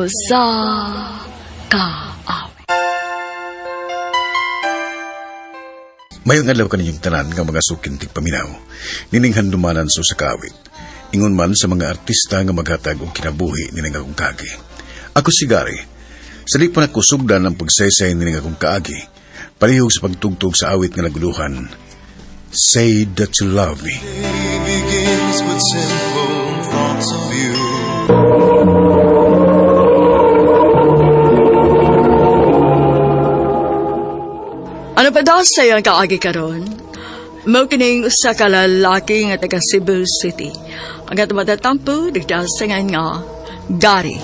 Usa Ka Awit. Mayong adlaw kaninyong tanan nga mga suking tigpaminaw. Nining handumanan sa usa ka awit. Ingon man sa mga artista nga maghatag og kinabuhi nining akong kaagi. Ako si Gary. Sa di pa nakusugdan ang pagsaysay nining akong kaagi. Palihog sa pagtugtog sa awit nga naguluhan. Say that you love me. Begins with simple thoughts of you. Ano pa daw sa iyang kaagi karon? Mao kining usa ka lalaki nga taga Cebu City. Ang atong matatampo nagdasangan nga Gary.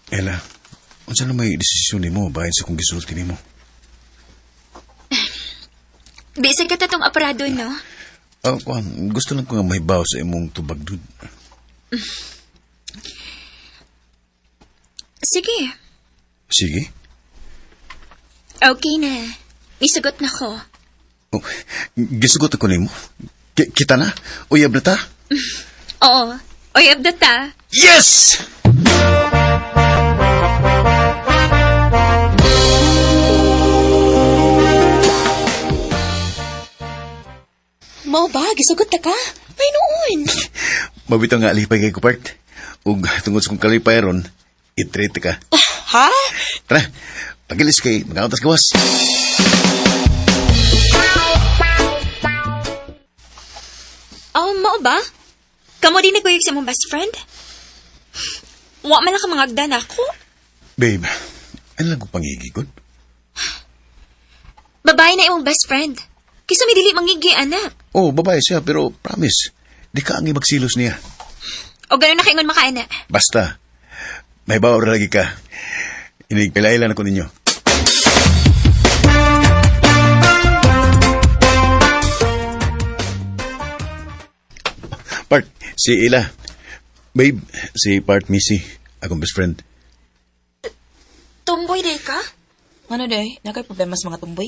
Ella, unsa na may desisyon nimo bahin sa kung gisulti nimo? Bisag ka tatong aparado, no? Ah, kuan, gusto lang ko nga mahibaw sa imong tubag dud. Sige. Sige. Okay na. Isugot na ko. Oh, gisugot ako nimo. Kita na. Uyab na ta. Oo. Oy, abdata. Yes! Mao ba? Gisugot ta ka? May noon. Mabitaw nga alipay kay Kupart. Ug tungod sa kong kalipay ron, itreat ka. Ha? Tara, pagilis kay mga autas gawas. Oh, mao ba? Kamo din nagkuyog sa mong best friend? Wa man lang ka mangagda na ako. Babe, ano lang ko pangigigod? Babae na imong best friend. Kisa may dili mangigi, anak. Oh, babae siya, pero promise, di ka ang magsilos niya. O gano'n na kaingon makaana. Basta, may bawa lagi ka. Inigpilailan ako ninyo. Part, si Ila. Babe, si Part Missy, akong best friend. Tumboy day ka? Ano day? Nakay problema sa mga tumboy?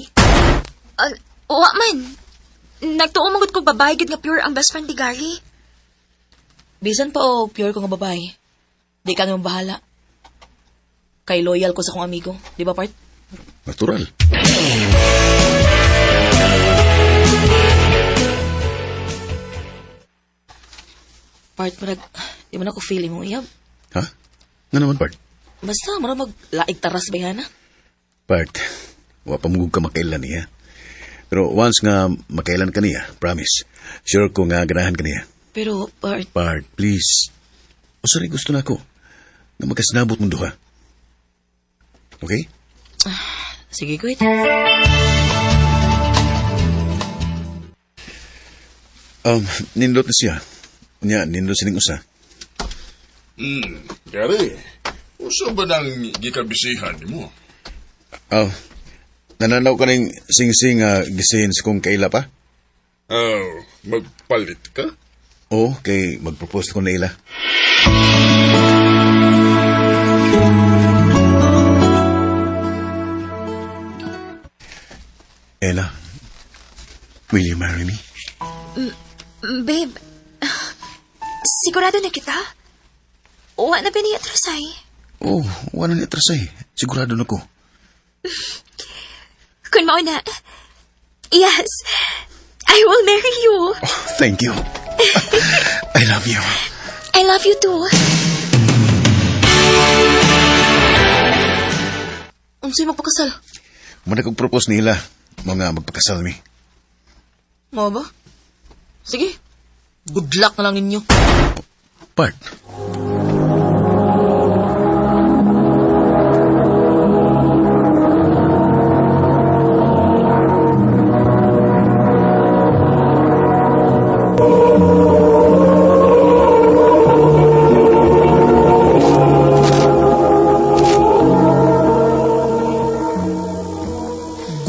Wa man. Nagtuo man gud ko babae gud nga pure ang best friend ni Gary. Bisan pa o pure ko nga babae. Di ka naman bahala. Kay loyal ko sa kong amigo. Di ba, part? Natural. Part, marag, di mo na ko feel mo iyab. Ha? Nga naman, Part? Basta, marag maglaig taras ba yan, ha? Part, wa pa mugog ka makailan niya. Pero once nga makailan ka niya, promise, sure ko nga ganahan ka niya. Pero, part, Part, please. O sorry, gusto na ako. Nga magkasinabot mong duha. Okay? sige, guit. Nindot na siya. Unya, nindot sining usa. Gary, usa ba nang gikabisihan nimo? Oh, nananaw ka ning sing-sing gisin sa kong kaila pa? Oh, magpalit ka? Oo, kay mag-propose ko na ila. Ella, will you marry me? Babe, sigurado na kita? Wa na ba niya atrasay? Oh, wala ni atrasay. Sigurado na ko. Kung mao na, yes, I will marry you. Oh, thank you. I love you. I love you too. Unsay magpakasal? Muna kong propose nila, mga magpakasal mi. Mao ba? Sige. Good luck na lang ninyo. Part.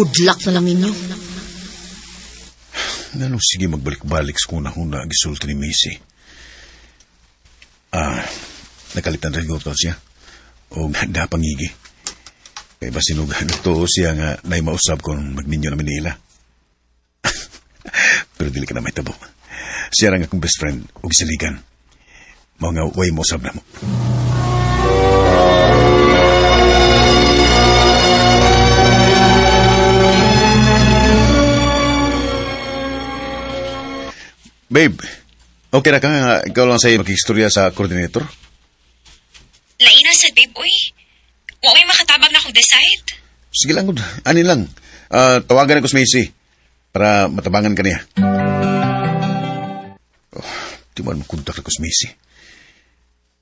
Good Good luck na lang ninyo. Nganong sige magbalik-balik sa kuna-huna ang gisulti ni Macy. Ah, nakalitan rin ko siya. O napangigi. Kay basin og nagtuo siya nga nay mausab kung magninyo na Manila. Pero dili ka na may tabo. Siya lang akong best friend og siligan. Mao nga way mausab na mo. Babe, okay na ka nga ikaw lang sa makikistorya sa coordinator? Laina sa babe, uy. Wa may makatabang na akong decide. Sige lang, good. Ani lang. Ah, tawagan ako si Macy para matabangan ka niya. Oh, di man makontak ako si Macy.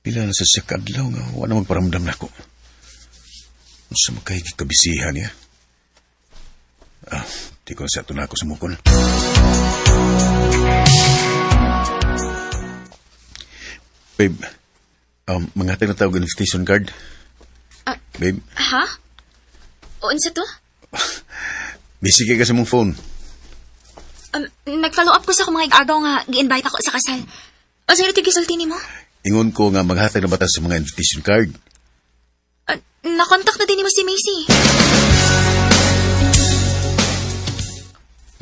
Pila na sa siya kaadlaw nga wala magparamdam na ako. Sa makahigit kabisihan niya. Ah, di ko na siya na ako sumukon. Babe, mga na tawag invitation card. Ah. Babe, Ha? Unsa to? busy kay ka sa mong phone. Nag-follow up ko sa akong mga igagaw nga gi-invite ako sa kasal. O sa ito gisulti nimo? Ingon ko nga maghatag na bata sa mga invitation card. Na-contact na din nimo si Macy.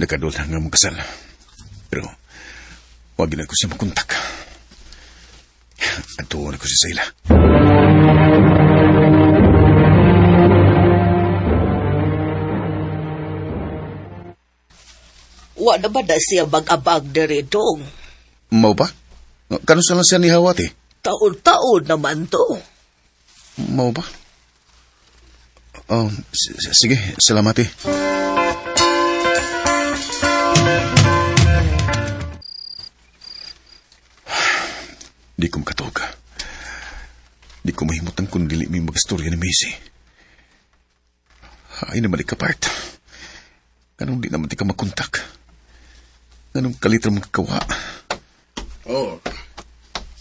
Nakadol na nga mong kasal. Pero, wag na ko siya makontak. At na ko siya sa ila. Wa na ba na siya mag-abag diri dong? Mau ba? Kano sa lang siya ni Hawat eh? Taon-taon naman to. Mau ba? Oh, sige, salamat eh. Di ko makatog. Di ko mahimutan kung dili may magastorya ni Macy. Ay naman ikapart. Ganong di naman di ka makontak. Ganong kalitra magkawa. Oh,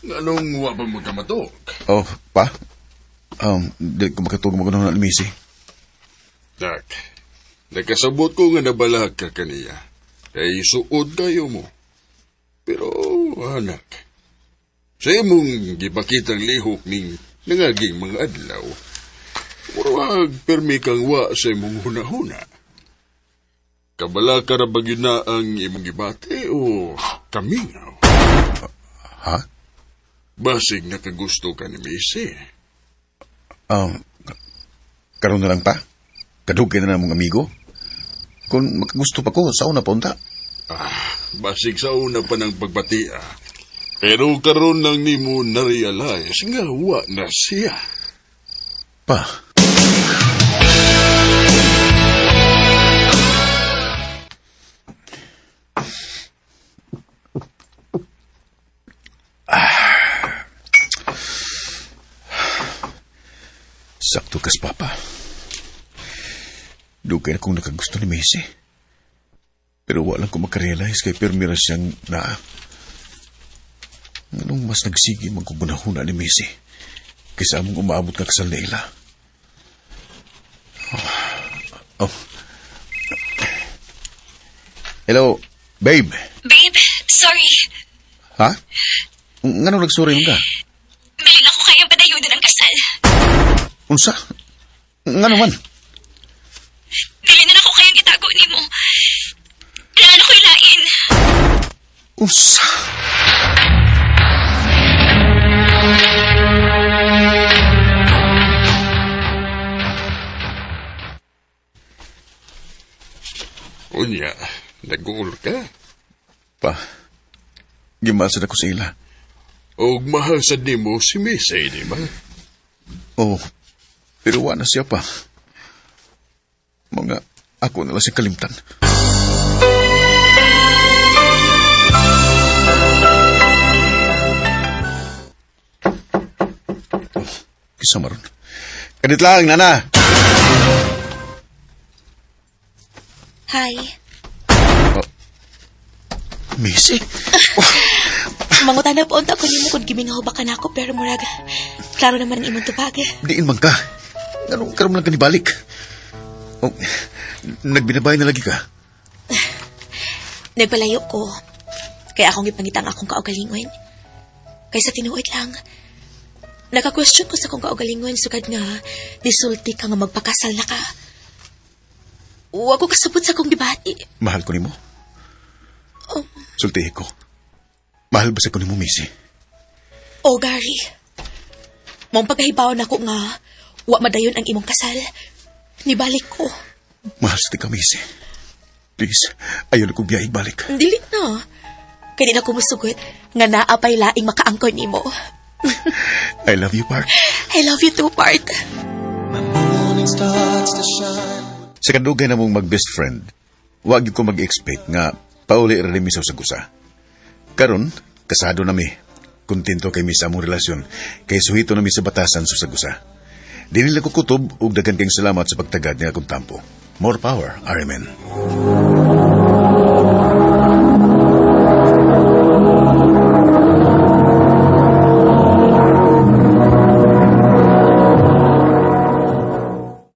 nganong wa pa mo kamatok? Oh, pa? Di ko makatog magunong na ni Macy. Dak, nakasabot ko nga nabalag ka kaniya. Kay suod kayo mo. Pero, anak, sa imong gipakitang lihok ning nangaging mga adlaw, murag permi kang wa sa imong hunahuna. Kabala ka ra ba gyud na ang imong gibati o kamingaw? Ha? Basig nakagusto ka ni Missy. Karon na lang pa? Kadugay na na mong amigo? Kung makagusto pa ko, sa una pa unta. Ah, basig sa una pa ng pagbatia. Pero karon lang nimo na-realize nga wa na siya. Pa. Ah. Sakto kas, Papa. Dugay na kong nakagusto ni Macy. Pero wala ko makarealize kay pirmi ra siyang naa. Anong mas nagsige magkugunahuna ni Macy kaysa among umaabot nga kasal na ila. Oh. Hello, babe. Babe, sorry. Ha? Ngano nagsuri mo ka? Bilin ako kayang padayunan ang kasal. Unsa? Ngano man? Dili na ako kayang itago nimo. Kailangan ako ilain. Unsa? Unya, nag-uul ka. Pa, gimasa na ko sa ila. Og mahal sad nimo si Missy, di ba? Oh, pero wa na siya pa. Mga ako na lang siya kalimtan. Oh, kisa maron. Kadit lang, nana. Hi. Missy? Mangutana po unta ko nimo kung gimingaw ba ka nako pero murag klaro naman ang imong tubag. Diin man ka. Anong karoon lang ka nibalik? Oh, Nagbinabay na lagi ka. Nagpalayo ko. Kaya akong ipangita ang akong kaugalingon. Kaysa tinuod lang. Naka-question ko sa akong kaugalingon sukad nga nisulti ka nga magpakasal na ka. Wa ko kasabot sa akong gibati. Mahal ko nimo. Sultihi ko. Mahal ba sa ko nimo, Missy? Oh, Gary. Mong pagkahibaw na ko nga wa madayon ang imong kasal. Nibalik ko. Mahal sa ka, Missy. Please, ayaw na kong biyahe balik. Dili na. Kaya di na ko musugot nga naapay laing makaangkon nimo. I love you, Park. I love you too, Part. My morning starts to shine. Sa kadugay na mong mag-best friend, wag ko mag-expect nga pauli ra mi sa usa. Karon, kasado na mi. Kontento kay mi sa among relasyon, kay suhito na mi sa batasan sa usa. Di nila ko kutob ug daghan kayong salamat sa pagtagad nga akong tampo. More power, RMN.